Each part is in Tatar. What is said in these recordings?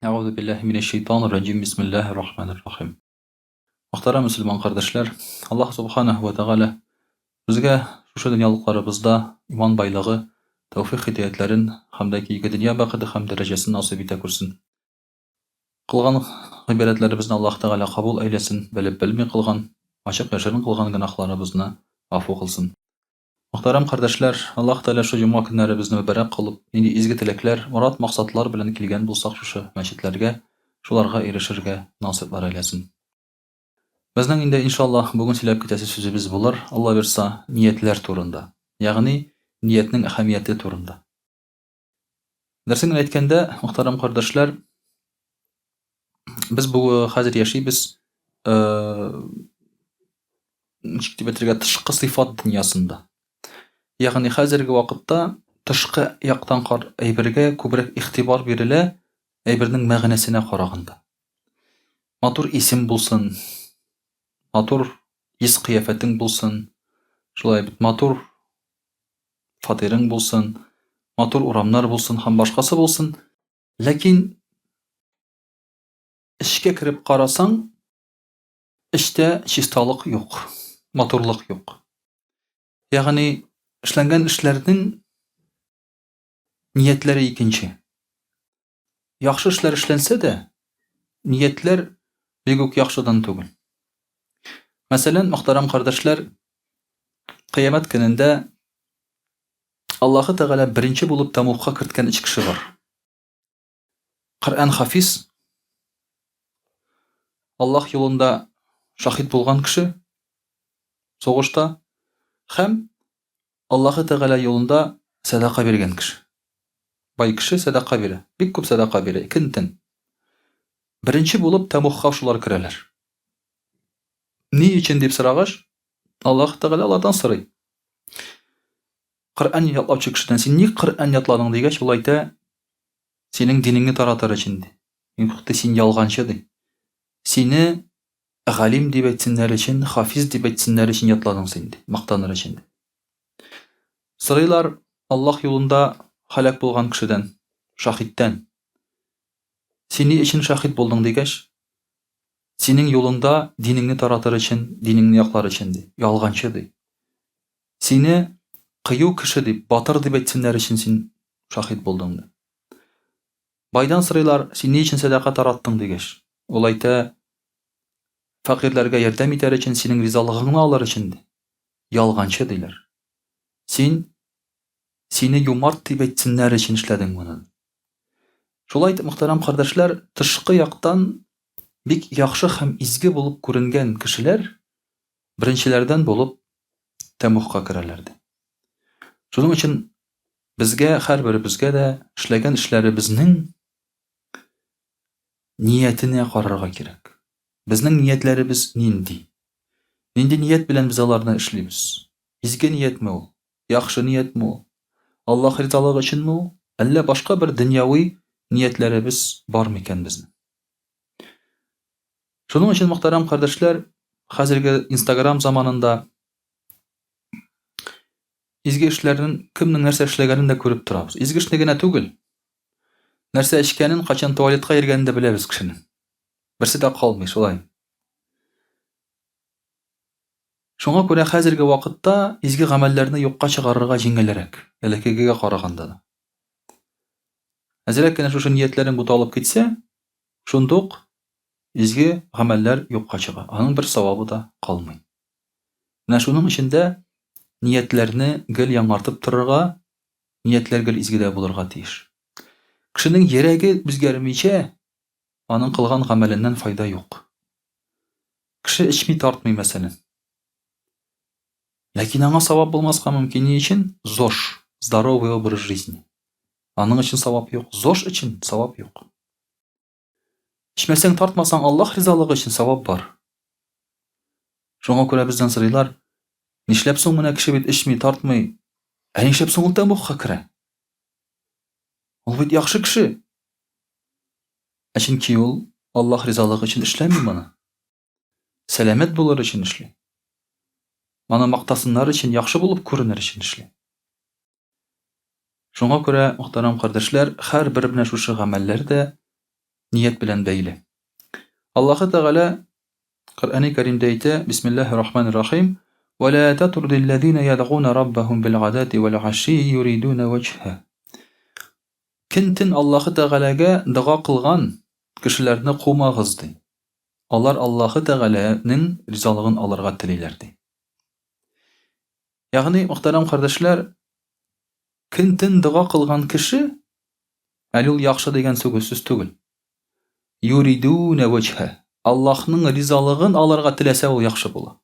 Әгъузу биллаһи минәш шәйтанир раҗим. Бисмиллаһир рахманир рахим. Мөхтәрәм мөселман кардәшләр, Аллаһ субханаһу ва тәгалә безгә шушы дөньялыкларыбызда иман байлыгы, тәүфик һидаятләрен һәм дә киеге дөнья бәхете һәм дәрәҗәсен насыйп итә күрсен. Кылган гыйбадәтләребезне Аллаһ Тәгалә кабул әйләсен, белеп белми кылган, ачык яшерен кылган гөнаһларыбызны гафу кылсын. Мөхтәрәм кардәшләр, Аллаһ Тәгалә шушы җомга көннәребезне мөбарәк кылып, нинди изге теләкләр, морад-максатлар белән килгән булсак шушы мәчетләргә, шуларга ирешергә насыйплар әйләсен. Безнең инде, иншаллаһ, бүген сөйләп китәсе сүзебез булыр, Алла бирса, ниятләр турында, ягъни ниятнең әһәмияте турында. Дөресен генә әйткәндә, мөхтәрәм кардәшләр, без бу хәзер яшибез, э, ничек дип әйтергә, тышкы сыйфат дөньясында. Ягъни хәзерге вакытта тышкы яктан кар әйбергә күбрәк игътибар бирелә, әйбернең мәгънәсенә караганда. Матур исем булсын, матур йөз кыяфәтең булсын, шулай бит матур фатирың булсын, матур урамнар булсын һәм башкасы булсын. Ләкин эчкә кереп карасаң, эчтә чисталык юк, матурлык юк. Ягъни эшләнгән эшләрнең ниятләре икенче. Яхшы эшләр эшләнсә дә, ниятләр бик үк яхшыдан түгел. Мәсәлән, мөхтәрәм кардәшләр, кыямәт көнендә Аллаһы Тәгалә беренче булып тәмугка керткән өч кеше бар. Коръән хафиз, Аллаһ юлында шахид булган кеше сугышта һәм Аллаһы Тәгалә юлында сәдака биргән кеше. Бай кеше сәдака бирә, бик күп сәдака бирә, көн-төн. Беренче булып тәмугка шулар керәләр. Ни өчен дип сорагач, Аллаһ Тәгалә алардан сорый. Коръән ятлаучы кешедән син ник Коръән ятладың дигәч, ул әйтә, синең динеңне таратыр өчен ди. Юк, ди, син ялганчы ди. Сине галим дип әйтсеннәр өчен, хафиз дип әйтсеннәр өчен ятладың син, ди, мактаныр өчен ди. Сорыйлар Аллаһ юлында һәлак булган кешедән, шаһиттән. Син ни өчен шаһит булдың дигәч, синең юлыңда динеңне таратыр өчен, динеңне яклар өчен ди. Ялганчы ди. Сине кыю кеше дип, батыр дип әйтсеннәр өчен син шаһит булдың ди. Байдан сорыйлар, син ни өчен сәдака тараттың дигәч, ул әйтә, фәкыйрьләргә ярдәм итәр өчен, синең ризалыгыңны алыр өчен ди. Ялганчы диләр. Син сине юмарт дип әйтсеннәр өчен эшләдең моны. Шулай итеп, мөхтәрәм кардәшләр, тышкы яктан бик яхшы һәм изге булып күренгән кешеләр беренчеләрдән булып тәмугка керәләр ди. Шуның өчен безгә һәрберебезгә дә эшләгән эшләребезнең ниятенә карарга кирәк. Безнең ниятләребез нинди? Нинди ният белән без аларны эшлибез? Изге ниятме ул? Яхшы ниятме ул? Аллаһ ризалыгы өченме ул? Әллә башка бер дөньяви ниятләребез бар микән безнең? Шуның өчен, мөхтәрәм кардәшләр, хәзерге Инстаграм заманында изге эшләрнең кемнең нәрсә эшләгәнен дә күреп торабыз. Изге эшне генә түгел, нәрсә эчкәнен, кайчан туалетка йөргәнен дә беләбез кешенең. Берсе дә калмый, шулай. Шуңа күрә хәзерге вакытта изге гамәлләрне юкка чыгарырга җиңелрәк, элеккегегә караганда да. Әзрәк кенә шушы ниятләрең буталып китсә, Шундук изге гамәлләр юкка чыга, аның бер савабы да калмый. Менә шуның өчен дә ниятләрне гел яңартып торырга, ниятләр гел изгедә булырга тиеш. Кешенең йөрәге үзгәрмичә, аның кылган гамәленнән файда юк. Кеше эчми тартмый, мәсәлән. Ләкин аңа савап булмаска мөмкин. Ни өчен? ЗОЖ, здоровый образ жизни. Аның өчен савап юк. ЗОЖ өчен савап юк. Эчмәсәң, тартмасаң, Аллаһ ризалыгы өчен савап бар. Шуңа күрә бездән сорыйлар, нишләп соң менә кеше бит эчми, тартмый, ә нишләп соң ул тәмугка керә? Ул бит яхшы кеше. Ә чөнки ул Аллаһ ризалыгы өчен эшләми моны. Сәламәт булыр өчен эшли. Аны мактасыннар өчен, яхшы булып күренер өчен эшли. Шуңа күрә, мөхтәрәм кардәшләр, һәрбер менә шушы гамәлләр дә ният белән бәйле. Аллаһы Тәгалә Коръәни Кәримдә әйтә, Бисмиллаһир Рахманир Рахим, "Ва ла татрудил лазина ядгуна раббахум бил гадати вал аши юридуна ваҗһа". Көн-төн Аллаһы Тәгаләгә дога кылган кешеләрне кумагыз, ди. Алар Аллаһы Тәгаләнең ризалыгын алырга телиләр, ди. Ягъни, мөхтәрәм кардәшләр, көн-төн дога кылган кеше, әле ул яхшы дигән сүз түгел. Юридуна ваҗһа. Аллаһның ризалыгын алырга теләсә, ул яхшы була.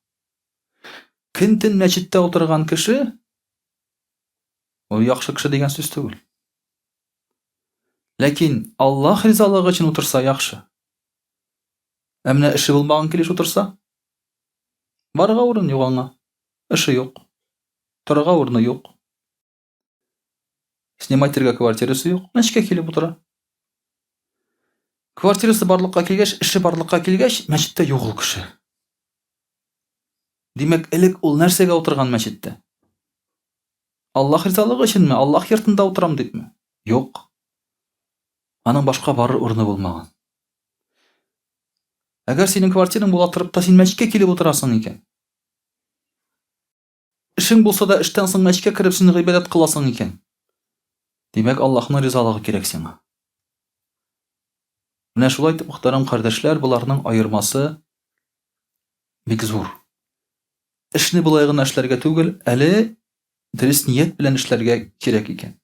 Көн-төн мәчеттә утырган кеше, ул яхшы кеше дигән сүз түгел. Ләкин Аллаһ ризалыгы өчен утырса яхшы. Ә менә эше булмаган килеш утырса, барырга урын юк аңа. Эше юк. Торырга урыны юк. Снимать итәргә квартирасы юк. Мәчеткә килеп утыра. Квартирасы барлыкка килгәч, эше барлыкка килгәч, мәчеттә юк ул кеше. Димәк, элек ул нәрсәгә утырган мәчеттә? Аллаһ ризалыгы өченме? Аллаһ йортында утырам дипме? Юк. Аның башка барыр урыны булмаган. Әгәр синең квартираң була торып та син мәчеткә килеп утырасың икән. Эшең булса да эштән соң мәчеткә кереп син гыйбадәт кыласың икән. Димәк, Аллаһның ризалыгы кирәк сиңа. Менә шулай итеп, мөхтәрәм кардәшләр, боларның аермасы бик зур. Эшне болай гына эшләргә түгел, әле дөрес ният белән эшләргә кирәк икән.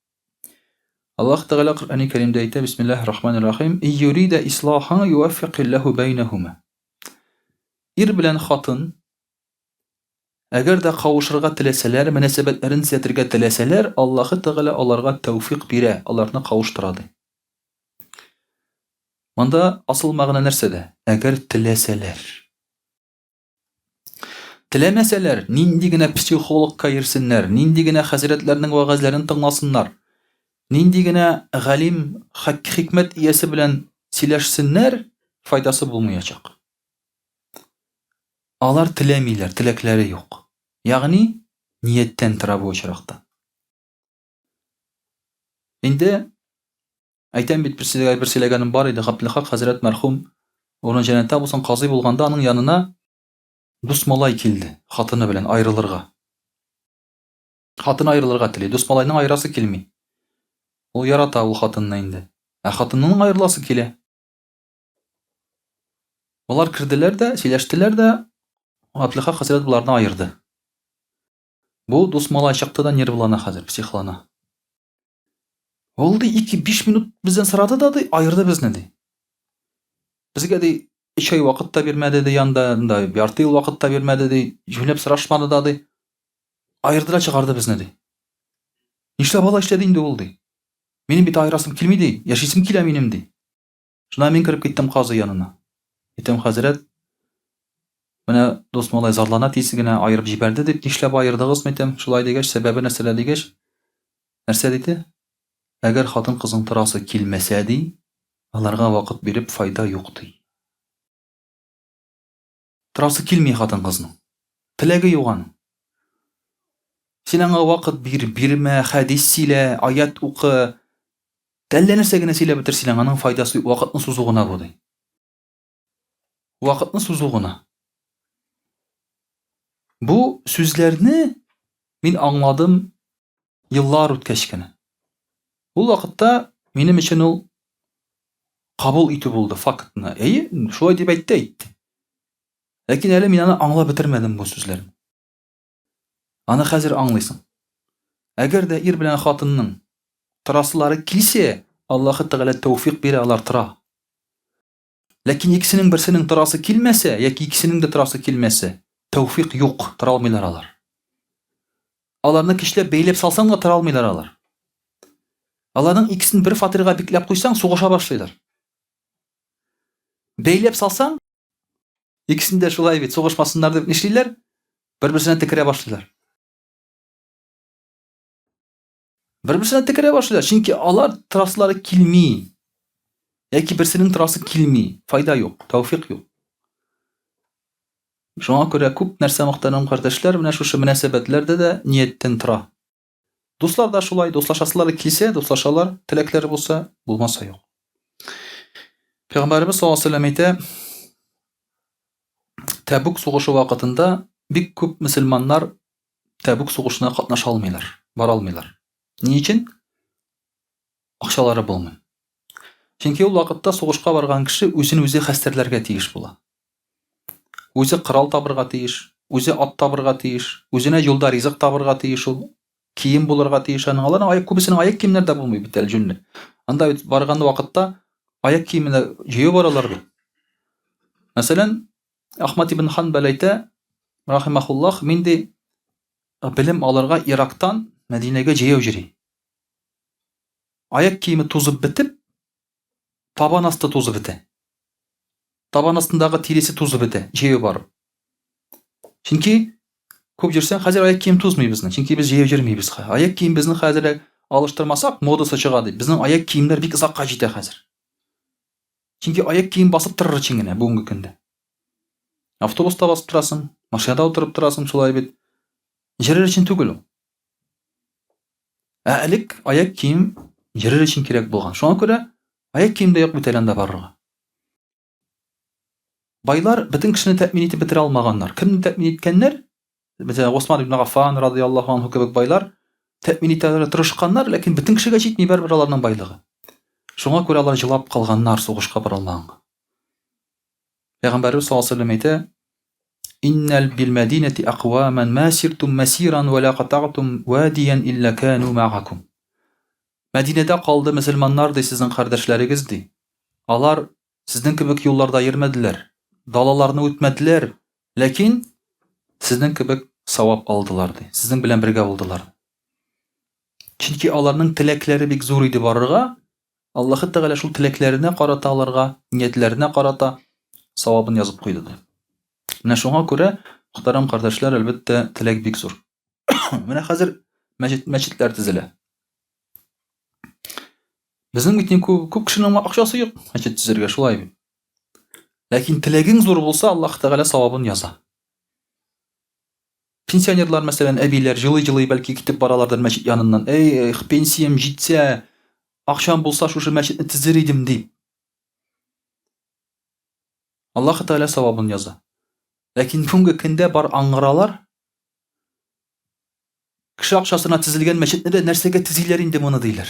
Аллаһ Тәгалә Коръәни Кәримдә әйтә, Бисмиллаһир Рахманир Рахим, "И юрида ислахан юваффикиллаһу бәйнәһума". Ир белән хатын әгәр дә кавышырга теләсәләр, мөнәсәбәтләрен төзәтергә теләсәләр, Аллаһы Тәгалә аларга тәүфик бирә, аларны кавыштыра ди. Монда асыл мәгънә нәрсәдә? Әгәр теләсәләр. Теләмәсәләр, нинди генә психологка йөрсеннәр, нинди генә хәзрәтләрнең вәгазьләрен тыңласыннар, нинди генә галим, хикмәт иясе белән сөйләшсеннәр, файдасы булмаячак. Алар теләмиләр, теләкләре юк. Ягъни, нияттән тора бу очракта. Инде Әйтәм бит, бер сезгә бер сөйләгәнем бар иде, Габделхак хәзрәт мәрхүм, урыны җәннәттә булсын, казый булганда аның янына дус малай килде, хатыны белән аерылырга. Хатыны аерылырга тели, дус малайның аерасы килми. Ул ярата ул хатынны инде. Ә хатынның аерыласы килә. Болар керделәр дә, сөйләштеләр дә, Габделхак хәзрәт боларны аерды. Бу дус малай чыкты да нервлана хәзер, психлана. Ул ди, 2-5 минут бездән сорады да ди, аерды безне ди. Безгә ди, 3 ай вакыт та бирмәде ди янда, да ярты ел вакыт та бирмәде ди, җүнләп сорашмады да ди. Аерды да чыгарды безне ди. Нишләп алай эшләде инде ул ди. Минем бит аерасым килми ди, яшисем килә минем ди. Шуннан мин кереп киттем казый янына. Әйтәм, хәзрәт, менә дус малай зарлана тиз генә аерып җибәрде дип, нишләп аердыгыз, әйтәм, шулай дигәч, сәбәбе нәрсәдә дигәч, нәрсә диде? Әгәр хатын-кызның торасы килмәсә, ди, аларга вакыт биреп файда юк, ди. Торасы килми хатын-кызның. Теләге юк аның. Син аңа вакыт бир, бирмә, хәдис сөйлә, аят укы, Әллә нәрсә генә сөйләп бетер син аның файдасы юк, вакытны сузу гына бу, ди. Вакытны сузу гына. Бу сүзләрне мин аңладым еллар үткәч кенә. Ул вакытта минем өчен ул кабул итү булды фактны. Әйе, шулай дип әйтте, әйтте. Ләкин әле мин аны аңлап бетермәдем бу сүзләрне. Аны хәзер аңлыйсың. Әгәр дә ир белән хатынның торасылары килсә, Аллаһы Тәгалә тәүфик бирә, алар тора. Ләкин икесенең берсенең торасы килмәсә, яки икесенең дә торасы килмәсә, тәүфик юк, тора алмыйлар алар. Аларны көчләп бәйләп салсаң да тора алмыйлар алар. Аларның икесен бер фатирга бикләп куйсаң, сугыша башлыйлар. Бәйләп салсаң, Икесен дә шулай бит, сугышмасыннар дип нишлиләр? Бер-берсенә текерә башлыйлар. Бер-берсенә текерә башлыйлар, чөнки алар трассалары килми. Яки берсенең трассы килми, файда юк, тәүфик юк. Шуңа күрә күп нәрсә мөхтәрәм кардәшләр, менә шушы мөнәсәбәтләрдә дә нияттән тора. Дуслар да шулай, дуслашасылары килсә, дуслашалар, теләкләре булса, булмаса юк. Пәйгамбәребез саллаллаһу алейһи вәсәлләм әйтә, Тәбүк сугышы вакытында бик күп мөселманнар Тәбүк сугышына катнаша алмыйлар, бара алмыйлар. Ни өчен? Акчалары булмый. Чөнки ул вакытта сугышка барган кеше үзен үзе хәстәрләргә тиеш була. Үзе корал табырга тиеш, үзе ат табырга тиеш, үзенә юлда ризык табырга тиеш ул, кием булырга тиеш аның. Аларның аяк күбесенең аяк киемнәре дә булмый бит әле җүнле. Анда бит барган вакытта аяк киеменә җыю баралар бит. Мәсәлән, Ахмад ибн Ханбал әйтә, рахимахуллах, мин ди белем алырга Ирактан Мәдинәгә җәяү йөри. Аяк киеме тузып бетеп, Табан асты тузып бетә. Табан астындагы тиресе тузып бетә, җәяү барып. Чөнки күп йөрсәң, хәзер аяк кием тузмый безнең. Чөнки без җәяү йөрмибез. Аяк кием безнең хәзер алыштырмасак, модасы чыга дип. Безнең аяк киемнәр бик озакка җитә хәзер. Чөнки аяк кием басып торыр өчен генә бүгенге көндә. Автобуста басып торасың, машинада утырып торасың, шулай бит. Йөрер өчен түгел ул. Ә элек аяк кием йөрер өчен кирәк булган. Шуңа күрә аяк кием дә юк бит әле анда барырга. Байлар бөтен кешене тәэмин итеп бетерә алмаганнар. Кемне тәэмин иткәннәр? Мәсәлән, Госман ибн Гаффан радияллаһу анһу кебек байлар тәэмин итәргә тырышканнар, ләкин бөтен кешегә җитми барыбер аларның байлыгы. Шуңа күрә алар җылап калганнар сугышка бара алмаганга. Пәйгамбәребез саллаллаһу алейһи вәсәлләм әйтә, Иннәл бил мәдинәти акваман ма сиртум масиран ва ла катагтум вадиян илла кану мәгакум. Мәдинәдә калды мөселманнар ди сезнең кардәшләрегез ди. Алар сезнең кебек юлларда йөрмәделәр, далаларны үтмәделәр, ләкин сезнең кебек савап алдылар ди. Сезнең белән бергә булдылар. Чөнки аларның теләкләре бик зур иде барырга, Аллаһы Тәгалә шул теләкләренә карата аларга, ниятләренә карата савабын язып куйды ди. Менә шуңа күрә, мөхтәрәм кардәшләр, әлбәттә, теләк бик зур. Менә хәзер мәчет, мәчетләр төзелә. Безнең бит күп, күп кешенең акчасы юк мәчет төзергә, шулай бит. Ләкин теләгең зур булса, Аллаһ Тәгалә савабын яза. Пенсионерлар, мәсәлән, әбиләр җылый-җылый бәлки китеп баралардыр мәчет яныннан. Эй, эх, пенсиям җитсә, акчам булса, шушы мәчетне төзер идем дип. Аллаһ Тәгалә савабын яза. Ләкин бүгенге көндә бар аңгыралар кеше акчасына төзелгән мәчетне дә нәрсәгә төзиләр инде моны диләр.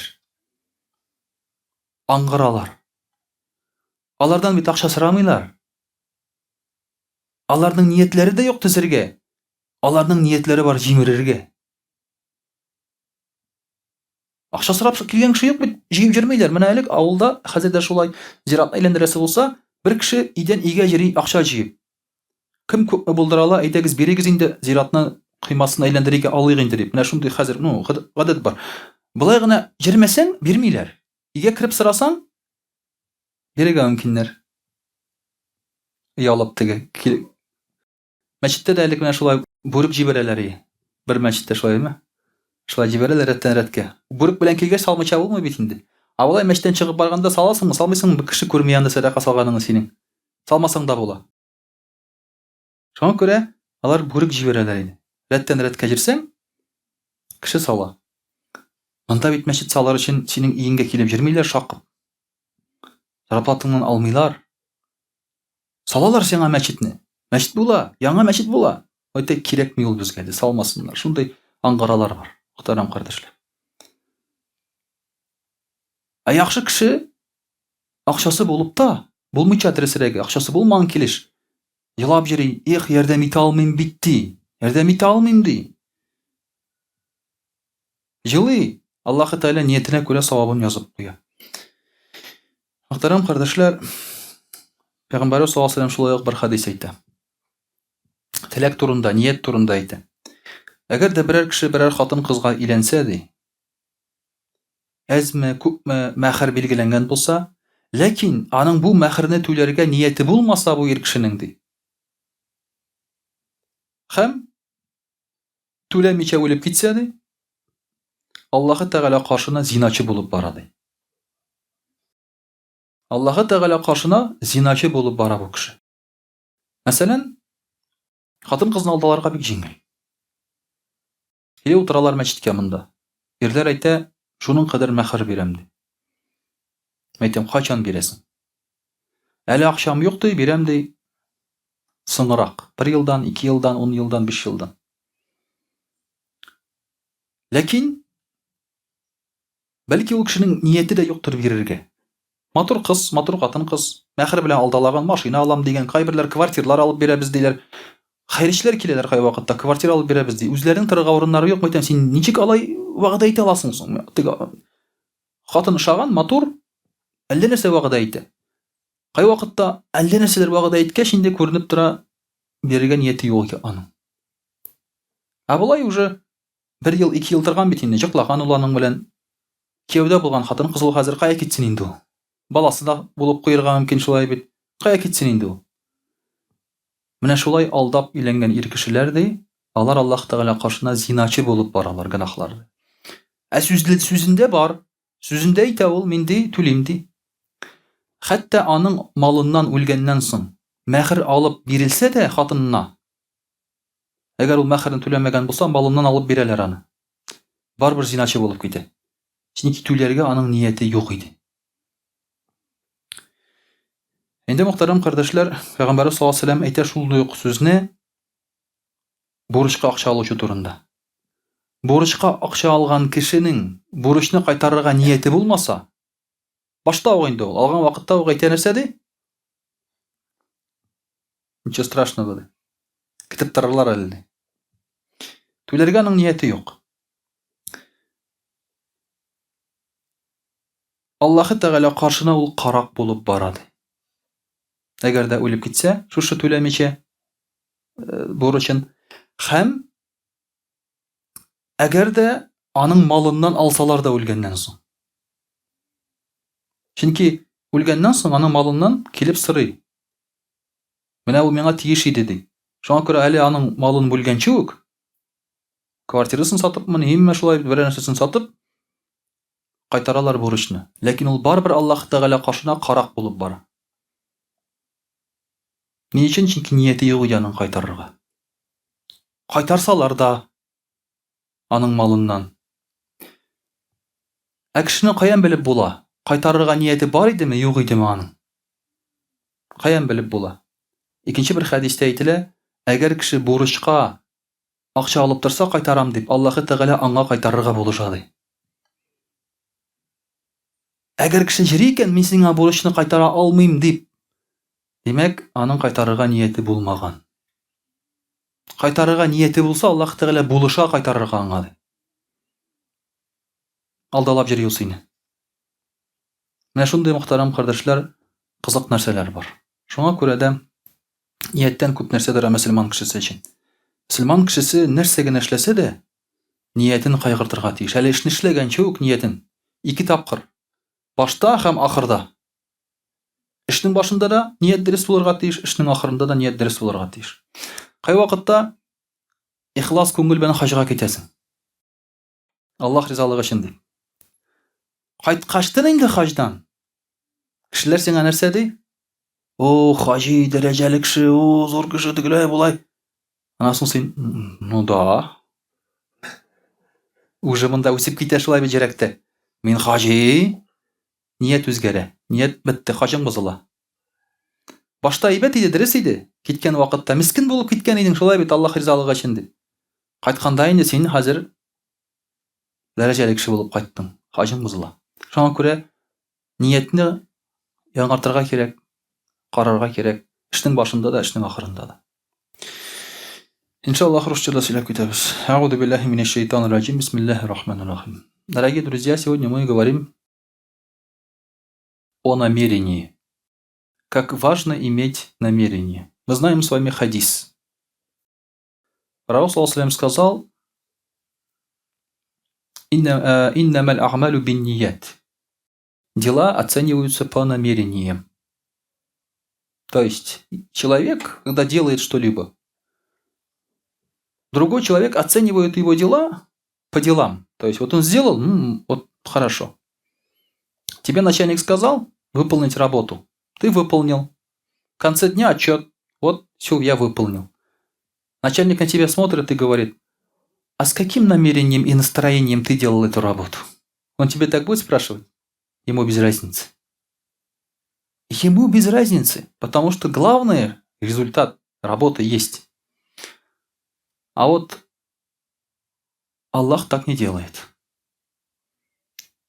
Аңгыралар. Алардан бит акча сорамыйлар. Аларның ниятләре дә юк төзергә. Аларның ниятләре бар җимерергә. Акча сорап килгән кеше юк бит, җыеп йөрмиләр. Менә элек авылда, хәзер дә шулай, зиратны әйләндерәсе булса, бер кеше өйдән өйгә йөри акча җыеп. Кем күпме булдыра ала, әйдәгез бирегез инде, зиратны коймасын әйләндерергә алыйк инде дип. Менә шундый хәзер, ну, гадәт бар. Болай гына йөрмәсәң, бирмиләр. Өйгә кереп сорасаң, бирергә мөмкиннәр. Оялып теге. Мәчеттә дә элек менә шулай бүрек җибәрәләр и. Бер мәчеттә шулаймы? Шулай җибәрәләр рәттән рәткә. Бүрек белән килгәч салмыйча булмый бит инде. Ә болай мәчеттән чыгып барганда саласыңмы, салмыйсыңмы, бер кеше күрми анда сәдака салганыңны синең. Салмасаң да була. Шуңа күрә алар бүрек җибәрәләр инде. Рәттән рәткә җирсәң, кеше сала. Монда бит мәчет салыр өчен синең өеңгә килеп йөрмиләр шакып. Зарплатаңнан алмыйлар. Салалар сиңа мәчетне. Мәчет була, яңа мәчет була. Әйтә, кирәкми ул безгә, ди, салмасыннар. Шундый аңгаралар бар, мөхтәрәм кардәшләр. Ә яхшы кеше акчасы булып та, булмыйча дөресрәге, акчасы булмаган килеш, елап йөри, эх, ярдәм итә алмыйм бит, ди. Ярдәм итә алмыйм, ди. Җылый, Аллаһы Тәгалә ниятенә күрә савабын язып куя. Мөхтәрәм кардәшләр, Пәйгамбәрбез саллаллаһу алейһи шулай ук бер хәдис әйтә. Теләк турында, ният турында әйтә. Әгәр дә берәр кеше берәр хатын-кызга өйләнсә, ди, әзме, күпме мәһр билгеләнгән булса, ләкин аның бу мәһрне түләргә нияте булмаса бу ир кешенең, ди. Һәм түләмичә үлеп китсә, ди, Аллаһы Тәгалә каршына зиначы булып бара, ди. Аллаһы Тәгалә каршына зиначы булып бара бу кеше. Мәсәлән, хатын-кызны алдаларга бик җиңел. Килеп утыралар мәчеткә монда. Ирләр әйтә, шуның кадәр мәһр бирәм, ди. Әйтәм, кайчан бирәсең? Әле акчам юк ди, бирәм ди. Соңрак, бер елдан, ике елдан, ун елдан, биш елдан. Ләкин бәлки ул кешенең нияте дә юктыр бирергә. Матур кыз, матур хатын-кыз, мәхер белән алдалаган, машина алам дигән, кайберләр квартирлар алып бирәбез диләр. Хәерчеләр киләләр кайвакытта, квартира алып бирәбез ди. Үзләренең торырга урыннары юк, әйтәм, син ничек алай вәгъдә итә аласың соң? Теге хатын ошаган, матур, әллә нәрсә вәгъдә итә. Кайвакытта әллә нәрсәләр вәгъдә иткәч, инде күренеп тора, бирергә нияте юк икән аның. Ә болай уже бер ел, ике ел торган бит инде, җоклаган ул аның белән. Кияүдә булган хатын кыз ул хәзер кая китсен инде ул? Баласы да булып куерга мөмкин шулай бит. Кая китсен инде ул? Менә шулай алдап өйләнгән ир кешеләр ди, алар Аллаһ Тәгалә каршына зиначы булып баралар гөнаһлары. Ә сүзле сүзендә бар. Сүзендә әйтә ул, мин ди, түлим ди. Хәтта аның малыннан үлгәннән соң мәхер алып бирелсә дә хатынына, әгәр ул мәхерне түләмәгән булса, малыннан алып бирәләр аны. Барыбер зиначы булып китә. Чөнки түләргә аның нияте юк иде. Инде мөхтәрәм кардәшләр, Пәйгамбәрбез саллаллаһу алейһи ва сәлләм әйтә шул ук сүзне бурычка акча алучы турында. Бурычка акча алган кешенең бурычны кайтарырга нияте булмаса, башта ук инде ул алган вакытта ук әйтә нәрсә ди? Ничего страшного ди. Көтеп торырлар әле ди. Түләргә аның нияте юк. Аллаһы Тәгалә каршына ул карак булып бара ди. Әгәр дә үлеп китсә, шушы түләмичә э, бурычын һәм әгәр дә аның малыннан алсалар да үлгәннән соң. Чөнки үлгәннән соң аның малыннан килеп сорый. Менә ул миңа тиеш иде ди. Шуңа күрә әле аның малын бүлгәнче үк квартирасын сатыпмы, ниме шулай берәр нәрсәсен сатып кайтаралар бурычны. Ләкин ул барыбер Аллаһ Тәгалә каршына карак булып бара. Ни өчен? Чөнки нияте юк иде аның кайтарырга. Кайтарсалар да аның малыннан. Ә кешене каян белеп була? Кайтарырга нияте бар идеме, юк идеме аның? Каян белеп була? Икенче бер хәдистә әйтелә, әгәр кеше бурычка акча алып торса, кайтарам дип, Аллаһы Тәгалә аңа кайтарырга булыша ди. Әгәр кеше җыри икән, мин сиңа бурычны кайтара алмыйм дип, димәк, аның кайтарырга нияте булмаган. Кайтарырга нияте булса, Аллаһ Тәгалә булыша кайтарырга аңа ди. Алдалап йөри ул сине. Менә шундый мөхтәрәм кардәшләр, кызык нәрсәләр бар. Шуңа күрә дә нияттән күп нәрсә тора мөселман кешесе өчен. Мөселман кешесе нәрсә генә эшләсә дә, ниятен кайгыртырга тиеш. Әле эшне эшләгәнче үк ниятен ике тапкыр. Башта һәм ахырда. Эшнең башында да ният дөрес булырга тиеш, эшнең ахырында да ният дөрес булырга тиеш. Кайвакытта ихлас күңел белән хаҗга китәсең. Аллаһ ризалыгы өчен дип. Кайткачтын инде хаҗдан. Кешеләр сиңа нәрсә ди? О, хаҗи, дәрәҗәле кеше, о, зур кеше, тегеләй, болай. Аннан соң син, ну да. Уже монда үсеп китә шулай бит җөрәктә. Мин хаҗи. Ният үзгәрә. Ният бетте, хаҗың бозыла. Башта әйбәт иде, дөрес иде. Киткән вакытта мискен булып киткән идең, шулай бит, Аллаһ ризалыгы өчен дип. Кайтканда инде син хәзер дәрәҗәле кеше булып кайттың. Хаҗың бозыла. Шуңа күрә ниятне яңартырга кирәк, карарга кирәк. Эшнең башында да, эшнең ахырында да. Иншаллах, русча да сөйләп китәбез. Әгъуду биллахи минәш шайтанир раҗим. Бисмиллахир рахманир рахим. Дорогие друзья, сегодня мы говорим о намерении. Как важно иметь намерение. Мы знаем с вами хадис. Пророк, саллаллаху сказал, «Иннамаль ахмалю бинният». Дела оцениваются по намерениям. То есть человек, когда делает что-либо, другой человек оценивает его дела по делам. То есть вот он сделал, вот хорошо. Тебе начальник сказал выполнить работу. Ты выполнил. В конце дня отчет. Вот, все, я выполнил. Начальник на тебя смотрит и говорит, а с каким намерением и настроением ты делал эту работу? Он тебе так будет спрашивать? Ему без разницы. Ему без разницы, потому что главное результат работы есть. А вот Аллах так не делает.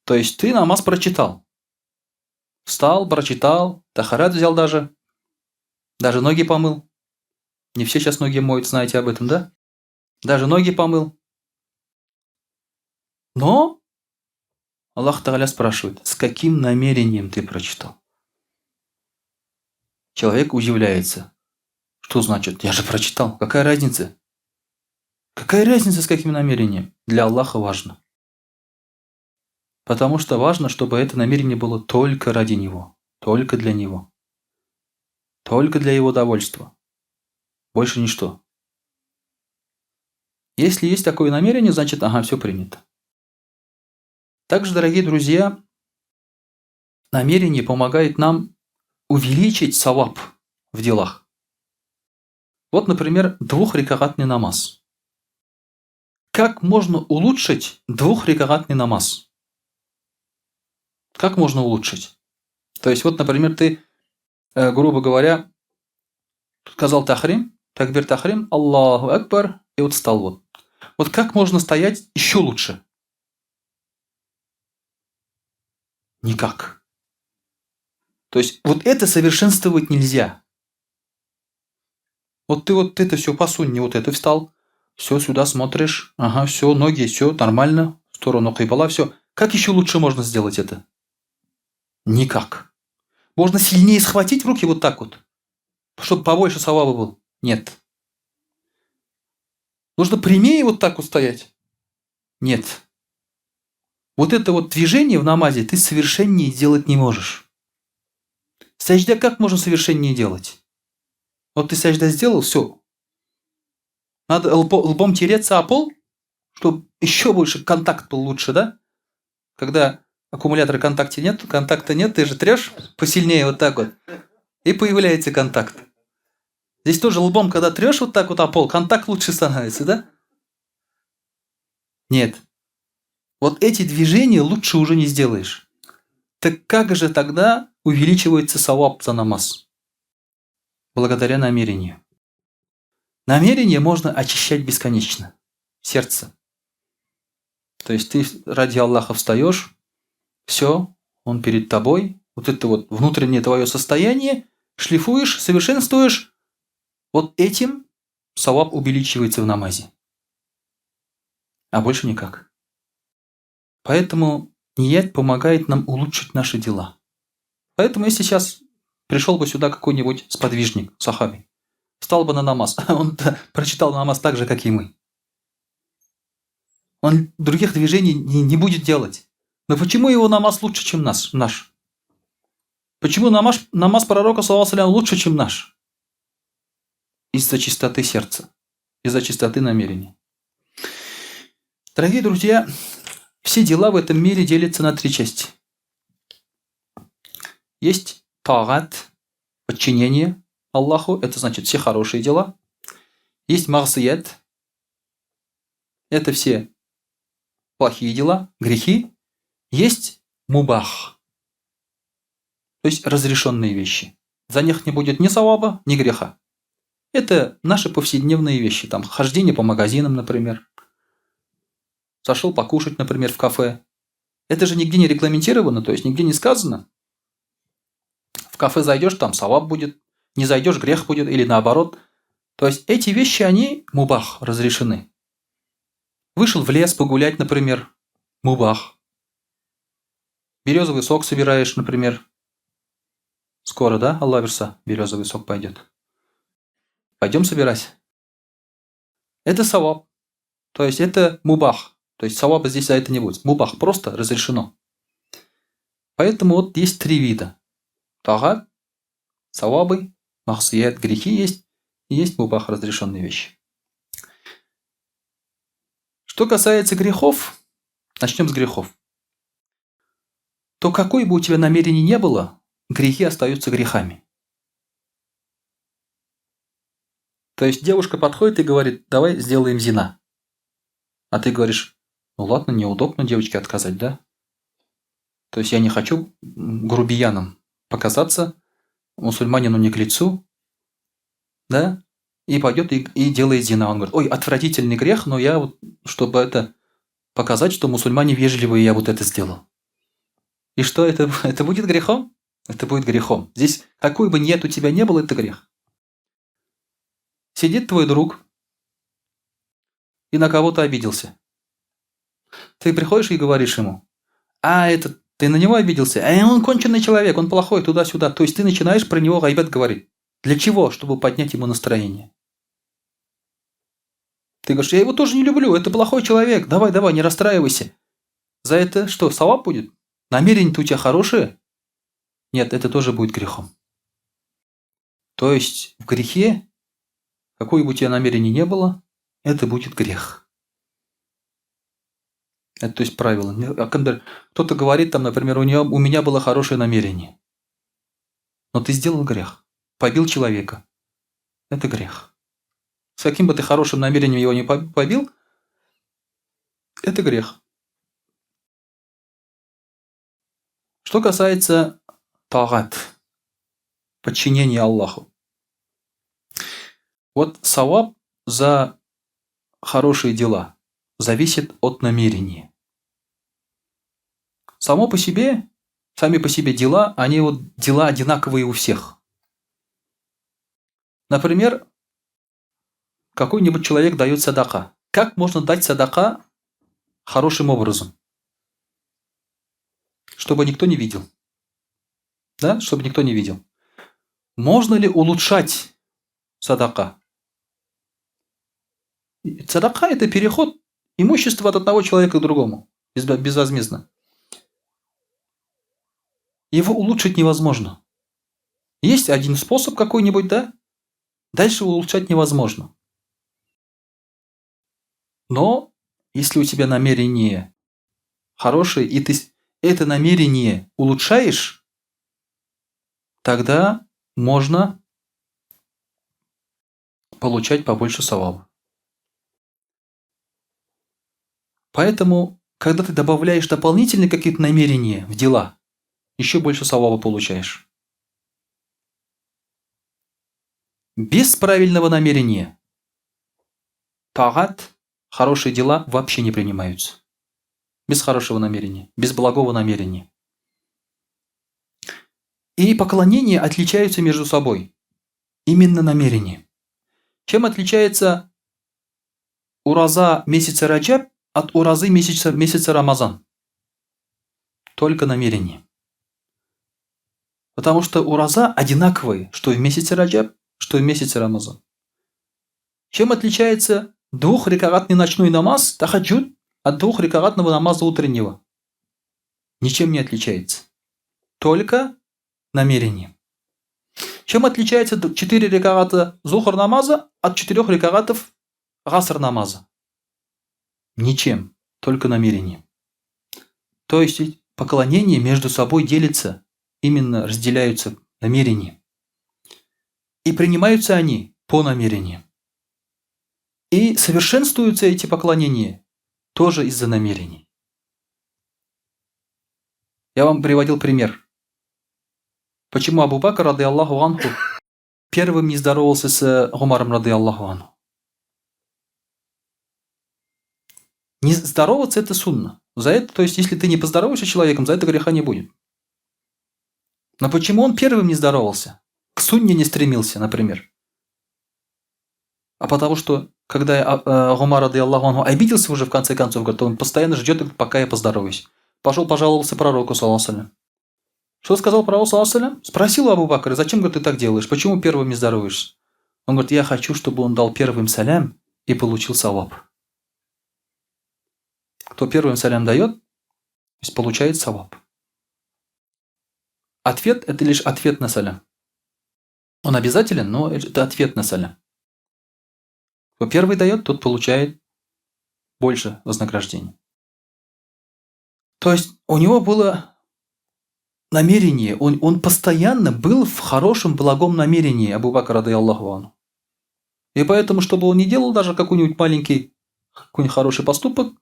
То есть ты намаз прочитал. Встал, прочитал, тахарат взял даже. Даже ноги помыл. Не все сейчас ноги моют, знаете об этом, да? Даже ноги помыл. Но Аллах Тагаля спрашивает, с каким намерением ты прочитал? Человек удивляется. Что значит? Я же прочитал. Какая разница? Какая разница, с каким намерением? Для Аллаха важно. Потому что важно, чтобы это намерение было только ради Него, только для Него, только для Его довольства. Больше ничто. Если есть такое намерение, значит, ага, все принято. Также, дорогие друзья, намерение помогает нам увеличить саваб в делах. Вот, например, двухрекагатный намаз. Как можно улучшить двухрекагатный намаз? Как можно улучшить? То есть, вот, например, ты, грубо говоря, сказал тахрим, такбир тахрим, Аллаху Акбар, и вот встал вот. Вот как можно стоять еще лучше? Никак. То есть вот это совершенствовать нельзя. Вот ты вот это все по сунне, вот это встал, все сюда смотришь, ага, все, ноги, все нормально, в сторону кибла, все. Как еще лучше можно сделать это? Никак. Можно сильнее схватить в руки вот так вот, чтобы побольше саваба был. Нет. Нужно прямее вот так вот стоять? Нет. Вот это вот движение в намазе ты совершеннее делать не можешь. Сажда как можно совершеннее делать? Вот ты сажда сделал, все. Надо лбом тереться о пол, чтобы еще больше контакт был лучше, да? Когда аккумулятора контакта нет, ты же трешь посильнее вот так вот, и появляется контакт. Здесь тоже лбом, когда трешь вот так вот о пол, контакт лучше становится, да? Нет. Вот эти движения лучше уже не сделаешь. Так как же тогда увеличивается саваб за намаз? Благодаря намерению. Намерение можно очищать бесконечно. Сердце. То есть ты ради Аллаха встаешь, все, он перед тобой. Вот это вот внутреннее твое состояние шлифуешь, совершенствуешь. Вот этим саваб увеличивается в намазе. А больше никак. Поэтому ният помогает нам улучшить наши дела. Поэтому если сейчас пришел бы сюда какой-нибудь сподвижник, сахаби, встал бы на намаз, он прочитал намаз так же, как и мы. Он других движений не будет делать. Но почему его намаз лучше, чем наш? Почему намаз пророка, саллаллаху алейхи ва саллям, лучше, чем наш? Из-за чистоты сердца, из-за чистоты намерений. Дорогие друзья, все дела в этом мире делятся на три части. Есть тагат, подчинение Аллаху, это значит все хорошие дела. Есть мағсият, это все плохие дела, грехи. Есть мубах, то есть разрешенные вещи. За них не будет ни саваба, ни греха. Это наши повседневные вещи, хождение по магазинам, например. Зашел покушать, например, в кафе. Это же нигде не регламентировано, то есть нигде не сказано. В кафе зайдешь, там саваб будет, не зайдешь, грех будет, или наоборот. То есть эти вещи, они мубах, разрешены. Вышел в лес погулять, например, мубах. Березовый сок собираешь, например. Скоро, да, Алла верса, березовый сок пойдет. Пойдем собирать. Это саваб. То есть это мубах. То есть саваба здесь за это не будет. Мубах просто разрешено. Поэтому есть три вида. Тагат, савабы, махсият, грехи есть. И есть мубах, разрешенные вещи. Что касается грехов, начнем с грехов. То какое бы у тебя намерение ни было, грехи остаются грехами. То есть девушка подходит и говорит, давай сделаем зина. А ты говоришь, ну ладно, неудобно девочке отказать, да? То есть я не хочу грубияном показаться. мусульманину не к лицу, да, и пойдет и делает зина. Он говорит, ой, отвратительный грех, но я вот, чтобы это показать, что мусульмане вежливые, я вот это сделал. И что, это, это будет грехом? Это будет грехом. Здесь какой бы нет у тебя не было, это грех. Сидит твой друг и на кого-то обиделся. Ты приходишь и говоришь ему, а этот, ты на него обиделся, а он конченый человек, он плохой, туда-сюда. То есть ты начинаешь про него гайбет говорить. Для чего? Чтобы поднять ему настроение. Ты говоришь, я его тоже не люблю, это плохой человек, давай, давай, не расстраивайся. За это что, саваб будет? Намерение-то у тебя хорошее? Нет, это тоже будет грехом. То есть в грехе, какое бы у тебя намерение ни было, это будет грех. Это то есть правило. А кто-то говорит, там, например, у, нее, у меня было хорошее намерение. Но ты сделал грех. Побил человека. Это грех. С каким бы ты хорошим намерением его не побил, это грех. Что касается тагат, подчинения Аллаху. Вот саваб за хорошие дела зависит от намерения. Само по себе, сами по себе дела, они вот дела одинаковые у всех. Например, какой-нибудь человек дает садака. Как можно дать садака хорошим образом? Чтобы никто не видел. Да? Чтобы никто не видел. Можно ли улучшать садака? Садака – это переход имущества от одного человека к другому, безвозмездно. Его улучшить невозможно. Есть один способ какой-нибудь, да? Дальше улучшать невозможно. Но если у тебя намерение хорошее, и ты это намерение улучшаешь, тогда можно получать побольше саваба. Поэтому, когда ты добавляешь дополнительные какие-то намерения в дела, еще больше саваба получаешь. Без правильного намерения тагат, хорошие дела вообще не принимаются. Без хорошего намерения, без благого намерения. И поклонения отличаются между собой. Именно намерение. Чем отличается ураза месяца Раджаб от уразы месяца, месяца Рамазан? Только намерение. Потому что ураза одинаковые, что в месяце Раджаб, что в месяце Рамазан. Чем отличается двухрекагатный ночной намаз, тахаджуд, от двухрекагатного намаза утреннего? Ничем не отличается. Только намерение. Чем отличается четыре рекагата зухр намаза от четырех рекагатов гаср намаза? Ничем, только намерением. То есть поклонение между собой делится, именно разделяются намерения. И принимаются они по намерениям. И совершенствуются эти поклонения тоже из-за намерений. Я вам приводил пример. Почему Абу Бакр, рады Аллаху анху, первым не здоровался с Умаром, рады Аллаху анху? Не здороваться – это сунна. За это, то есть, если ты не поздороваешься с человеком, за это греха не будет. Но почему он первым не здоровался? К сунне не стремился, например. А потому что, когда Умар, рады Аллаху анху, обиделся уже в конце концов, говорит, он постоянно ждет, пока я поздороваюсь. Пошел, пожаловался пророку, саллаху. Что сказал пророк, саллаху? Спросил у Абу Бакра, зачем, говорит, ты так делаешь? Почему первым не здороваешься? Он говорит, я хочу, чтобы он дал первым салям и получил саваб. Кто первым салям дает, то есть получает саваб. Ответ – это лишь ответ на салям. Он обязателен, но это ответ на салям. Кто первый дает, тот получает больше вознаграждения. То есть у него было намерение, он, он постоянно был в хорошем, благом намерении Абу Бакра, рады Аллаху анху. И поэтому, чтобы он не делал даже какой-нибудь маленький, какой-нибудь хороший поступок,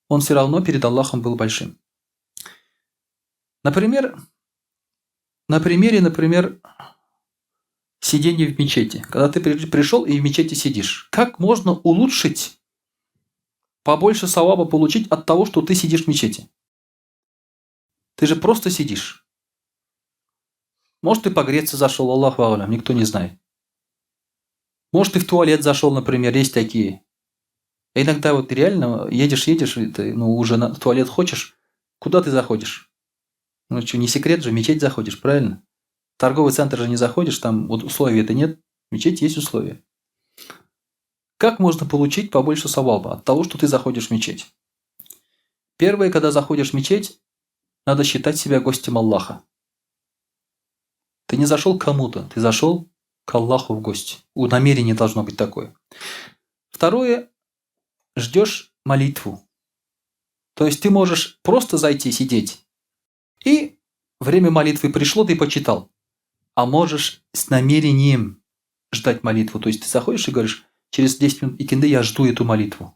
он все равно перед Аллахом был большим. Например, на примере, например, Сидение в мечети. Когда ты пришел и в мечети сидишь. Как можно улучшить, побольше саваба получить от того, что ты сидишь в мечети? Ты же просто сидишь. Может, ты погреться зашел, Аллаху алям, никто не знает. Может, ты в туалет зашел, например, есть такие. А иногда вот реально едешь, едешь, и ты, уже в туалет хочешь, куда ты заходишь? Ну что, не секрет же, в мечеть заходишь, правильно? В торговый центр же не заходишь, там вот условий-то нет, в мечети есть условия. Как можно получить побольше саваба от того, что ты заходишь в мечеть? Первое, когда заходишь в мечеть, надо считать себя гостем Аллаха. Ты не зашел к кому-то, ты зашел к Аллаху в гости. У намерения должно быть такое. Второе, ждешь молитву. То есть ты можешь просто зайти сидеть, и время молитвы пришло, ты почитал. А можешь с намерением ждать молитву. То есть ты заходишь и говоришь, через 10 минут икенды я жду эту молитву.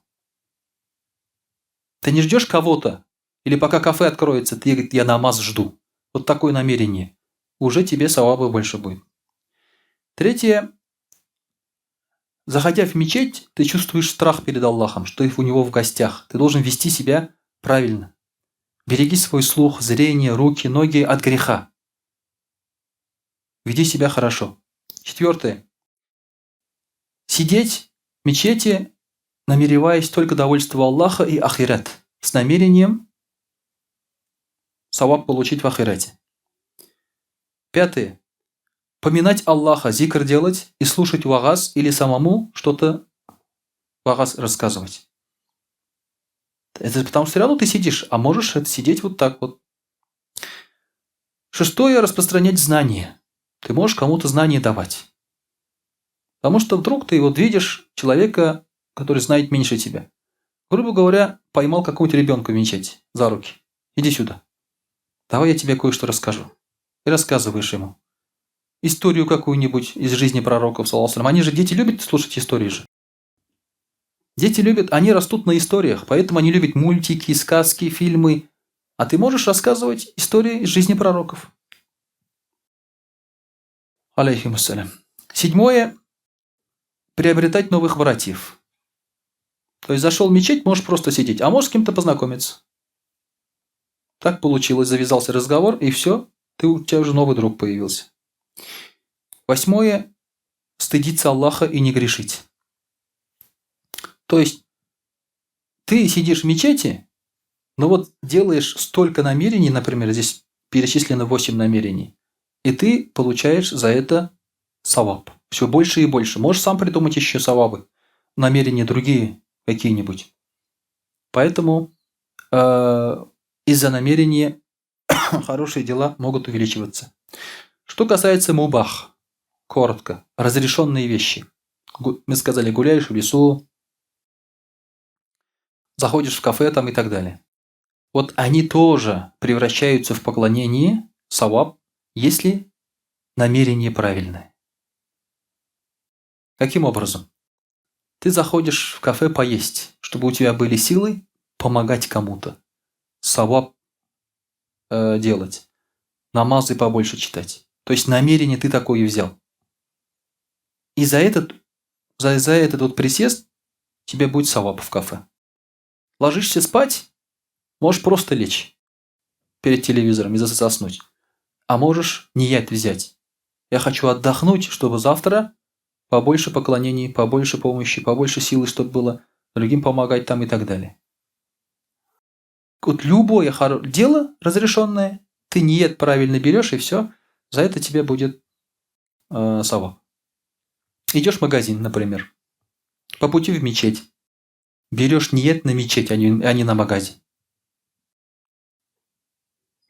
Ты не ждешь кого-то, или пока кафе откроется, ты говоришь, я намаз жду. Вот такое намерение. Уже тебе саваба больше будет. Третье. Заходя в мечеть, ты чувствуешь страх перед Аллахом, что ты у него в гостях. Ты должен вести себя правильно. Береги свой слух, зрение, руки, ноги от греха. Веди себя хорошо. Четвертое. Сидеть в мечети, намереваясь только довольство Аллаха и ахират, с намерением саваб получить в ахирате. Пятое. Поминать Аллаха, зикр делать и слушать вагаз или самому что-то вагаз рассказывать. Это потому что все равно ты сидишь, а можешь это сидеть вот так вот. Шестое. Распространять знания. Ты можешь кому-то знания давать. Потому что вдруг ты вот видишь человека, который знает меньше тебя. Грубо говоря, поймал какого-нибудь ребенка в мечети за руки. Иди сюда. Давай я тебе кое-что расскажу. И рассказываешь ему. Историю какую-нибудь из жизни пророков, саллаллаху алейхи ва саллям. Они же, дети любят слушать истории же. Дети любят, они растут на историях, поэтому они любят мультики, сказки, фильмы. А ты можешь рассказывать истории из жизни пророков. Алейхим ассалям. Седьмое. Приобретать новых братьев. То есть зашел в мечеть, можешь просто сидеть, а можешь с кем-то познакомиться. Так получилось, завязался разговор, и все, у тебя уже новый друг появился. Восьмое. Стыдиться Аллаха и не грешить. То есть ты сидишь в мечети, но вот делаешь столько намерений, например, здесь перечислено 8 намерений, и ты получаешь за это саваб. Все больше и больше. Можешь сам придумать еще савабы, намерения другие какие-нибудь. Поэтому из-за намерения хорошие дела могут увеличиваться. Что касается мубах, коротко, разрешенные вещи. Мы сказали, гуляешь в лесу, заходишь в кафе там и так далее. Вот они тоже превращаются в поклонение, саваб, если намерение правильное. Каким образом? Ты заходишь в кафе поесть, чтобы у тебя были силы помогать кому-то, саваб делать, намазы побольше читать. То есть намерение ты такое взял. И за этот вот присест тебе будет саваб в кафе. Ложишься спать, можешь просто лечь перед телевизором и заснуть. А можешь ният взять. Я хочу отдохнуть, чтобы завтра побольше поклонений, побольше помощи, побольше силы, чтобы было, другим помогать там и так далее. Вот любое дело разрешенное, ты ният правильно берешь, и все, за это тебе будет саваб. Идешь в магазин, например, по пути в мечеть. Берешь ният на мечеть, а не на магазин.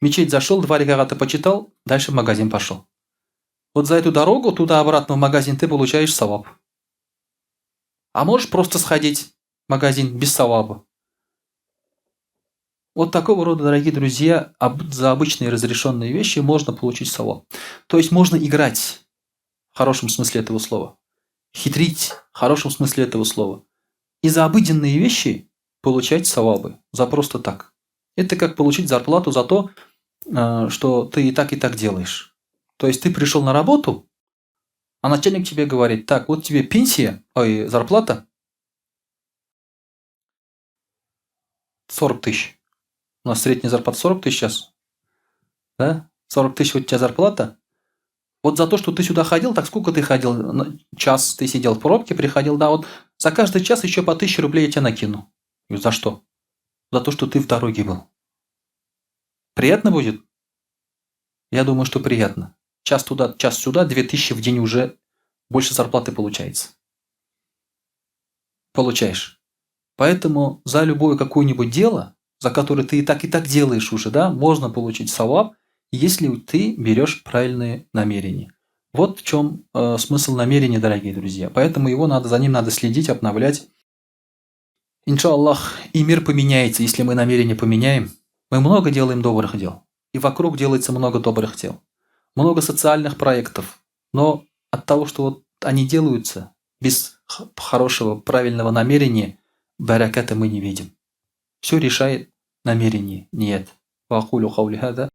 Мечеть зашел, 2 раката почитал, дальше в магазин пошел. Вот за эту дорогу туда-обратно в магазин ты получаешь саваб. А можешь просто сходить в магазин без саваба. Вот такого рода, дорогие друзья, за обычные разрешенные вещи можно получить саваб. То есть можно играть в хорошем смысле этого слова. Хитрить в хорошем смысле этого слова. И за обыденные вещи получать савабы. За просто так. Это как получить зарплату за то, что ты и так делаешь. То есть ты пришел на работу, А начальник тебе говорит, так, вот тебе пенсия, ой, зарплата 40 тысяч. У нас средняя зарплата 40 тысяч сейчас. Да? 40 тысяч вот у тебя зарплата. Вот за то, что ты сюда ходил, так сколько ты ходил? Час ты сидел в пробке, приходил, да, вот за каждый час еще по 1000 рублей я тебя накину. За что? За то, что ты в дороге был. Приятно будет? Я думаю, что приятно. Час туда, час сюда, 2000 в день уже больше зарплаты получается. Получаешь. Поэтому за любое какое-нибудь дело, за которое ты и так делаешь уже, да, можно получить саваб, если ты берешь правильные намерения. Вот в чем смысл намерения, дорогие друзья. Поэтому его надо, за ним надо следить, обновлять. Иншаллах, и мир поменяется, если мы намерение поменяем. Мы много делаем добрых дел. И вокруг делается много добрых дел. Много социальных проектов. Но от того, что вот они делаются без хорошего, правильного намерения, бараката мы не видим. Все решает намерение, нет. وأقول قولي هذا.